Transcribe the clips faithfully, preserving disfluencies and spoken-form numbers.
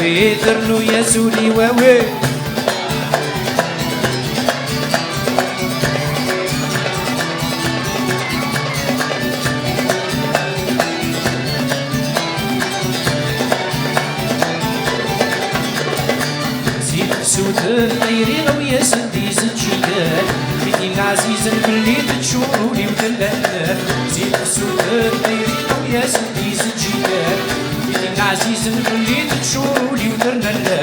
Ternu-yas ul-iw, awi. Si tefsut n tayri, awi-yasen-d izeǧǧigen. Wid ɛzizen fell-i, teččur ul-iw d lehna. Si tefsut n tayri, awi-yasen-d izeǧǧigen. Wid ɛzizen fell-i, teččur ul-iw d lehna.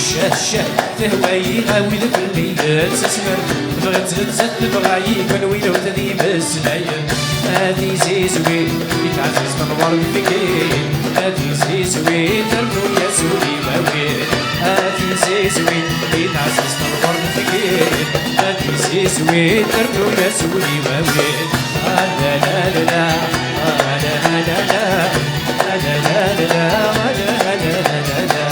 Ccah, ccah, tehwa-yi, awi-d fell-i yettasmen. Tebɣa-tt nettat, tebɣa-yi, kul win ur d-imeslayen. A tizizwin, i tɛziz tenwar deg-i. A tizizwin, ternu-yas ul-iw, awi. A tizizwin, i tɛziz tenwar deg-i. A tizizwin, ternu-yas ul-iw, awi. A la la la la, a la la la la, a la la la la, a la la la la.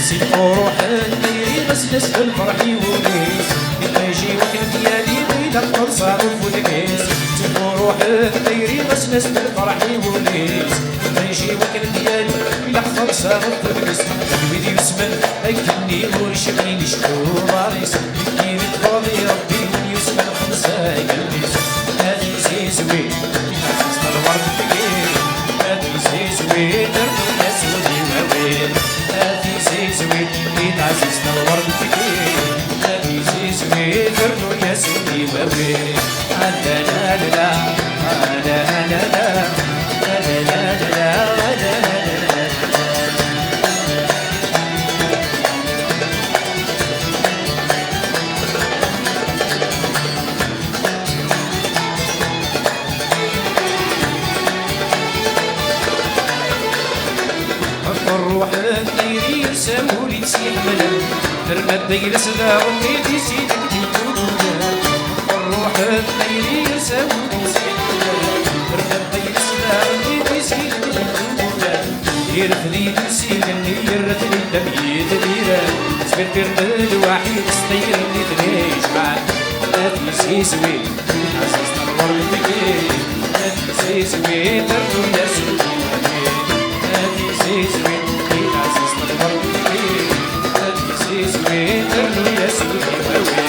Si tfuruḥ n tayri, ɣas las d lferḥ i wul-is. Iṭij i wakken ad yali, ilaq terṣa ɣef udem-is. Si tfuruḥ n tayri, ɣas las d lferḥ i wul-is. Iṭij i wakken ad yali, ilaq terṣa ɣef udem-is. Wid yusmen akken i ur cebin icekkuḍar-is. Nekkin i tfadi Rebbi, win yusmen xemsa yelli-s. A tizizwin, i tɛziz tenwar deg-i. A tizizwin, ternu-yas ul-iw, awi. A tizizwin, i tɛziz tenwar deg-i. A tizizwin, ternu-yas ul-iw, awi. A la la la la, a la la la la, a la la la la, a la la la la. Ɣef ṛṛuḥ n tayri yersa wul-is iḥemmlen. Terna-d ayla-s daɣen i d-isideg di tugula. Ɣef ṛṛuḥ n tayri yersa wul-is iḥemmlen. Terna-d ayla-s daɣen i d-isideg di tugula. Irfed iles-nni, yerra-ten-id am yitbiren. Sbirtiren lwaḥid s tayri-nni ten-ijemɛen. A tizizwin, a tizizwin, ternu-yas ul-iw, awi. A tizizwin, a tizizwin, ternu-yas ul-iw, awi.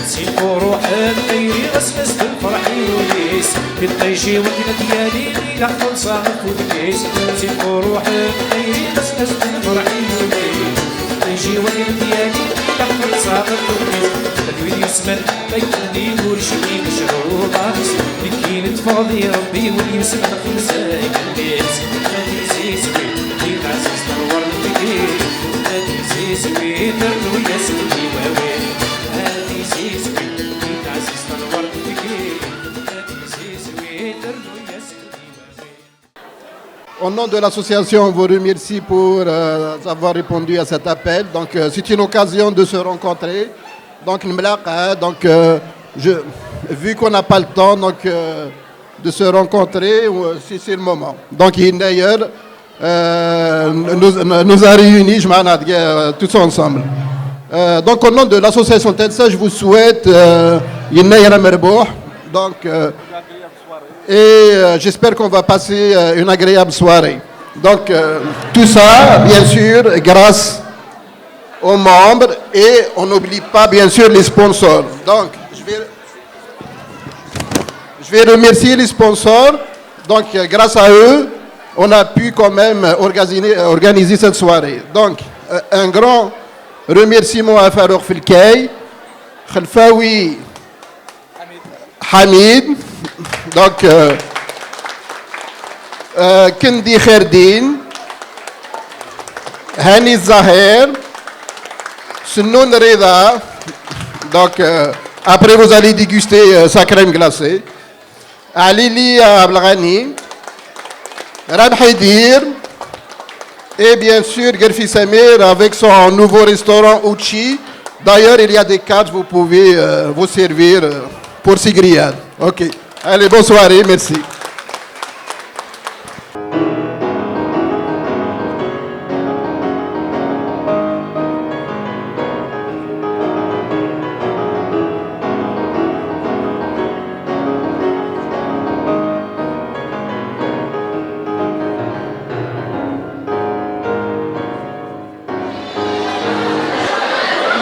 Si tfuruḥ n tayri, ɣas las d lferḥ i wul-is. Iṭij i wakken ad yali, ilaq tenṣa ɣef udem-is. Si tfuruḥ n tayri, ɣas las d lferḥ i wul-is. Iṭij i wakken ad yali, ilaq tenṣa ɣef udem-is. Ad wid yusmen akken i ur cebin icekkuḍar-is. Nekkin i tfadi Rebbi, win yusmen xemsa yelli-s. A tizizwin, i tɛziz tenwar deg-i. A tizizwin, ternu-yas ul-iw, awi. A tizizwin, i tɛziz tenwar deg-i. A tizizwin, ternu-yas ul-iw, awi. Au nom de l'association, on vous remercie pour euh, avoir répondu à cet appel. Donc, euh, c'est une occasion de se rencontrer. Donc, نملاقاو, donc, euh, je, vu qu'on n'a pas le temps, donc, euh, de se rencontrer, euh, c'est c'est le moment. Donc, yenna-aɣ, euh, nous, nous a réunis, je m'en euh, tous ensemble. Euh, donc, au nom de l'association TEDSA, je vous souhaite euh, yennayer amerbuḥ. Donc, euh, et euh, j'espère qu'on va passer euh, une agréable soirée. Donc, euh, tout ça, bien sûr, grâce aux membres et on n'oublie pas, bien sûr, les sponsors. Donc, je vais, je vais remercier les sponsors. Donc, euh, grâce à eux, on a pu quand même organiser, organiser cette soirée. Donc, euh, un grand remerciement à Farouk Felkay, Khelfaoui Hamid, donc, euh, euh, Kendi Kherdin, Hani Zaher, Senoun Reda. Donc, euh, après, vous allez déguster euh, sa crème glacée. Alili Abdelghani, Rabhi Dir, Et bien sûr, Guerfi Samir avec son nouveau restaurant Uchi. D'ailleurs, il y a des cartes, vous pouvez euh, vous servir euh, pour ces grillades. Ok. Allez, bonne soirée, merci.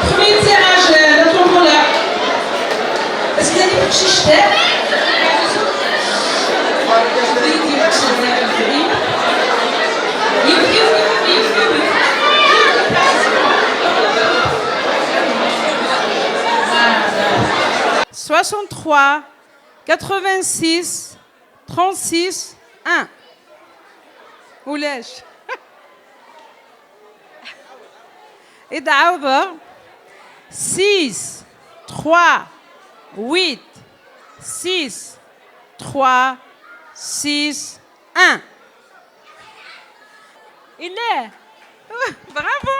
Premier tirage, euh, la tombola. Est-ce qu'il y a des petits jetons ? Soixante-trois, quatre-vingt-six, trente-six, un. Ulac. Ad ɛawdeɣ. Six, trois, huit, six, trois, six, un. Il est. Bravo.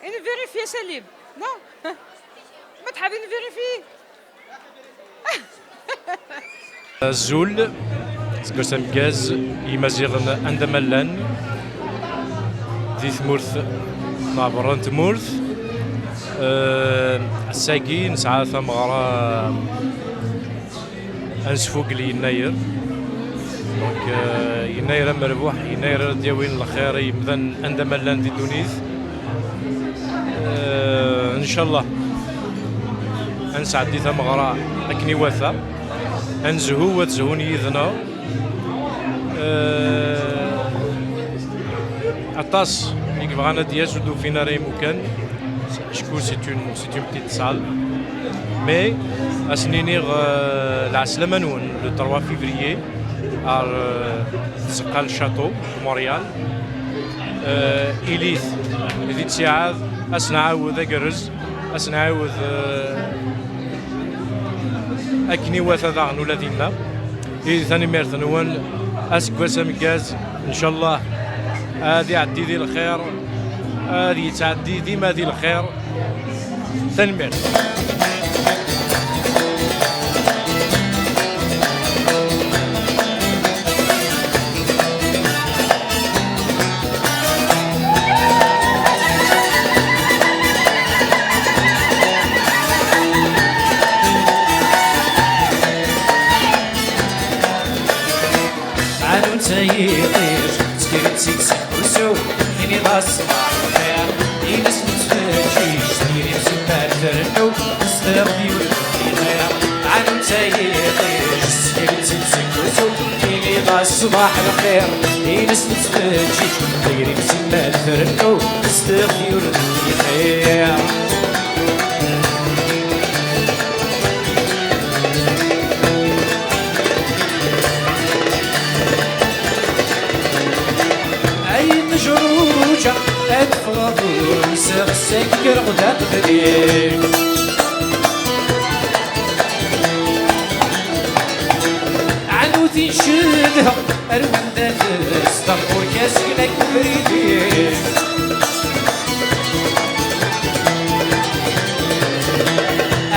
Ad nvérifier, Salim. Non. Ma tḥab ad nvérifier. Azul, seg ass ameggaz, Imaziɣen anda ma llan, di tmurt neɣ berra n tmurt. Eh, ass-agi nesɛa tameɣra ad nesfugel Yennayer. Donc, eh, Yennayer amerbuḥ, Yennayer ara d-yawin lxir i yimdanen anda ma llan di ddunit. Eh, ncallah ad nesɛeddi tameɣra akken iwata, ad nezhu, ad zhun yid-neɣ. Eh, aṭas i yebɣan ad d-yas, ur d-ufin ara imukan. Acku c'est une, c'est une petite salle. Mais ad sen-iniɣ, eh, lɛeslama-nwen, le trois février, ar, eh, tzeqqa n Château de Montréal. Eh, ilit, di ttiɛad, ad s-nɛawed agerrez, ad s-nɛawed, eh, akken iwata daɣen ula dinna. I tanemmirt-nwen, aseggas ameggaz, ncallah ad iɛeddi di lxir, ad yettɛeddi dima di lxir. Tanemmirt. Ɛanut ay iṭij, tekker-d seg-s usu, tiniḍ-as ṣbaḥ lxir. Ines nettfeǧǧiǧ, tiri simmal trennu, tesdiḍ di ur teffiɣ. Ɛanut ay iṭij, tekker-d seg-s usu, tiniḍ-as ṣbaḥ lxir. Ines nettfeǧǧiǧ, tiri simmal trennu, tesdiḍ di ur teffiɣ. Ay ṭejruǧa, ad ffɣeɣ ur nseɣ, ssakreɣ d aqbli. Ɛnuti ncedheɣ, ar wanda tezdeɣ, ur k-asgen akk ubrid-ik.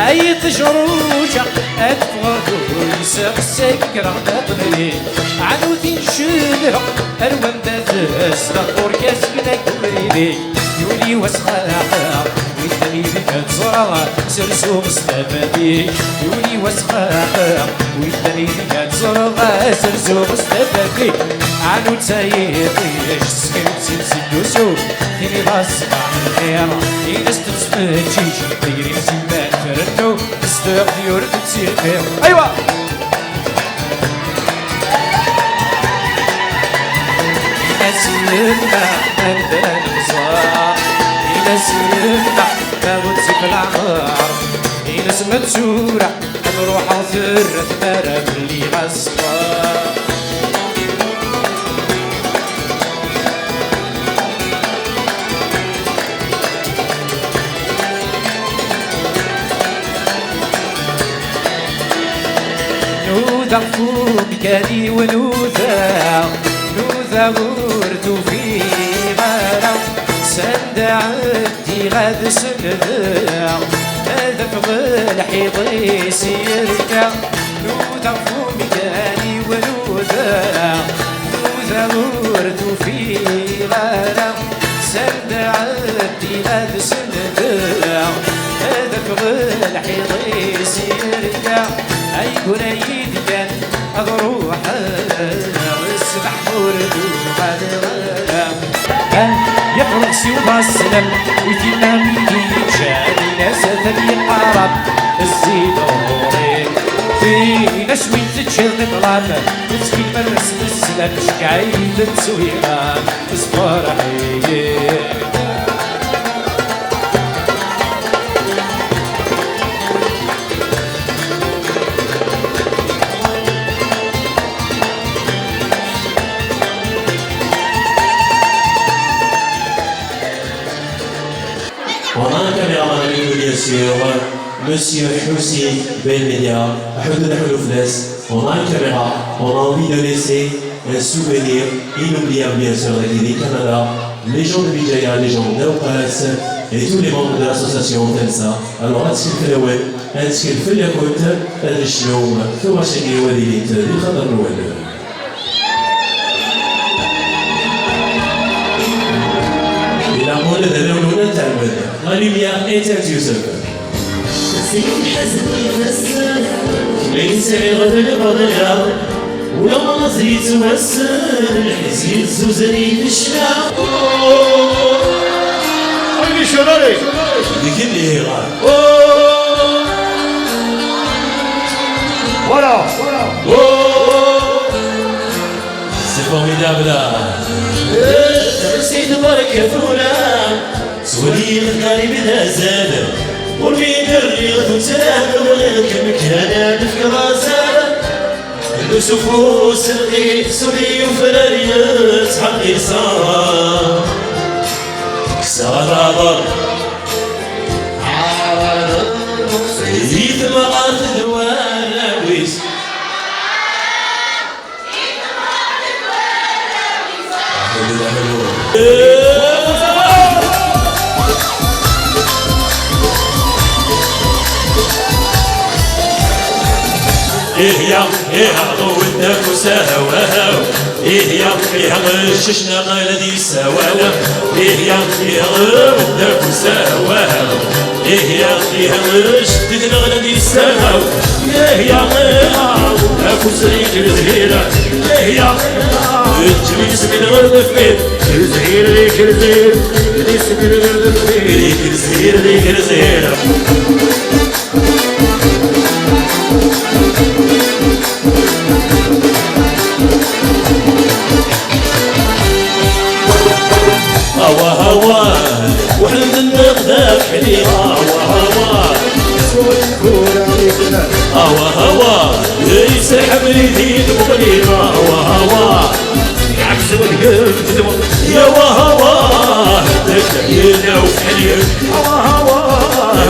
Ay ṭejruǧa, ad ffɣeɣ ur nseɣ, ssakreɣ d aqbli. Ɛnuti ncedheɣ, ar wanda tezdeɣ, ur k-asgen akk ubrid-ik. Yuli wass xerqeɣ, win d amidek ad ẓreɣ, sersuɣ s tafat-ik. Yuli wass xerqeɣ, win d amidek ad ẓreɣ, sersuɣ s tafat-ik. Ɛnuta yiṭij, teskert-tt-id seg usu, tiniḍ-as ṣbaḥ lxir. Ines tettfeǧǧiǧ, tayri-m simmal trennu, tesdiɣ di ur tettiqi. Aywa! Ines yemma anda nẓer, Ines yemma ma ɣezzif leɛmer, Ines ma d tura ad ruḥeɣ terra tmara belli ɣas. Nudaɣ f umkan-iw, nudaɣ, Ur tufiɣ ara sanda ɛeddiɣ ad selbeɣ, ad afeɣ lḥiḍ-is yerka, nudaɣ f umkan-iw nudaɣ, nudaɣ ur tufiɣ ara sanda ɛeddiɣ ad selbeɣ, ad afeɣ lḥiḍ-is yerka, ay gura yid-kan ad ruḥeɣ, ssbeḥ ur d-uɣaleɣ ara. Yefreɣ s Yuba sslam i tinna mi d-yeǧǧa, din-as atan yeqqar-am, zzi-d ɣur-i. Tin-as win teǧǧiḍ di ṭṭlam, tettkel mer s sslam, ceggeɛ-it d ttwiɣam, sferḥ-iyi. On a un caméraman avec nous, bien sûr, Monsieur Houssine Belmedia, Ahmed Nahouloufles. On a une caméra, on a envie de laisser un souvenir inoubliable, bien sûr, avec les Canada, les gens de Bijaya, les gens d'Aoukas et tous les membres de l'association Telsa. Alors, est-ce qu'il fait ouais, est-ce qu'il fait le compte, est-ce que nous, tout va se dire, ouais, il est, il est, Ilaq ula d arraw-nwen ad tɛemmed. La lumière éteinte, Youssef. Seg lḥezn ifassen, ma yesɛiɣ d lebɣi, ula ma yettwassen, lḥezn yezzuzer-iyi ccna. Ay, niccer, allez. Deg-nni. Voilà. C'est formidable. Tefsi tbarek tura, swaliɣ qrib d azal. Ur mi d-rriɣ tuttra, bɣiɣ-kem kan ad d-fkeḍ azal. Lus ufus lqis ur yufrar yettḥeqqiṣa. Kkseɣ aḍar. Di temɣart d warraw-is. Ih ya, ih, ɣwed akk usahaw. Ih ya, ih, cecna ɣalad yessawal. Ih ya, ih, ɣwed akk usahaw. Ih ya, ih, ih, ɣwed akk usahaw. Ih ya, ih, ɣwed akk usahaw. Ih ya, ǧǧem isem-in ɣer deffir. Zhir di kerzir, isem-in ɣer deffir. Di kerzir, di kerzir. Awa, awa, weḥd nneɣ d abeḥli. Awa, awa, awa, awa, yesseḥmel-it-id Buɣni. Awa, awa. Yeɛfes wengef, ya wa ha wa, yella useḥli, ya wa ha wa,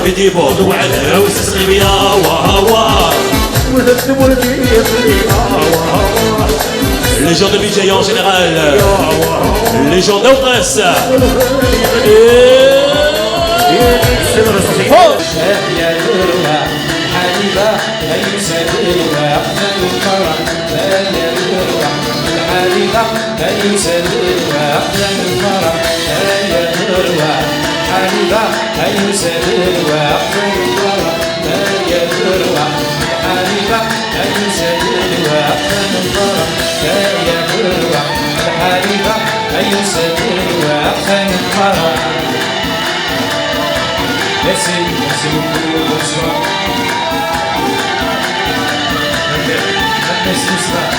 bidi bud weɛdaw s sɣimi, ya wa ha wa. Wwtet tmurt-nni, ya wa ha wa. Les gens de Bijaya en général, les gens d'Aoukas. Et fort. Ay yusa-d lweqt n lḥaliba, ay yusa-d lweqt n lferḥ, ay terwa lḥaliba, ay yusa-d lweqt n lferḥ, ay terwa lḥaliba, ay yusa-d lweqt n lferḥ, ay terwa lḥaliba, ay yusa-d lweqt n lferḥ. Merci, merci beaucoup, bonsoir. Merci, bonsoir.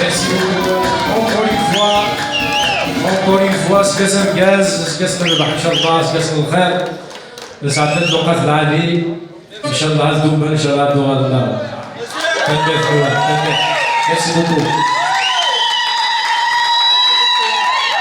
Merci beaucoup. Encore une fois, encore une fois, aseggas ameggaz, aseggas n rrbeḥ, ncallah, aseggas n lxir. Nesɛedda-d lewqat lɛali. Ncallah ad dumen, ncallah ad uɣalen. Tanemmirt fell-awen. Tanemmirt. Merci beaucoup.